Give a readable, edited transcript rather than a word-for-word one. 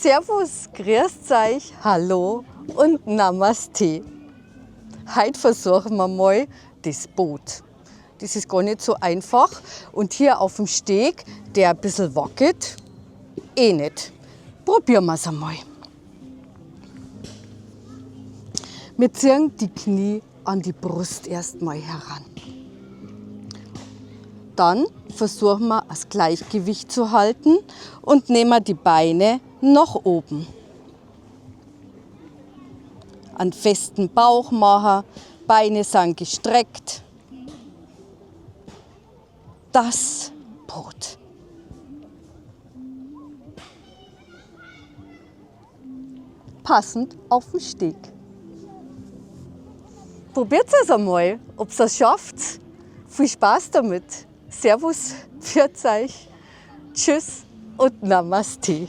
Servus, grüßt euch, hallo und Namaste. Heute versuchen wir mal das Boot. Das ist gar nicht so einfach. Und hier auf dem Steg, der ein bisschen wackelt, eh nicht. Probieren wir es einmal. Wir ziehen die Knie an die Brust erstmal heran. Dann versuchen wir, das Gleichgewicht zu halten und nehmen die Beine nach oben. Einen festen Bauch machen, Beine sind gestreckt. Das Boot. Passend auf dem Steg. Probiert es einmal, ob ihr es schafft. Viel Spaß damit. Servus, pfiat euch. Tschüss und Namaste.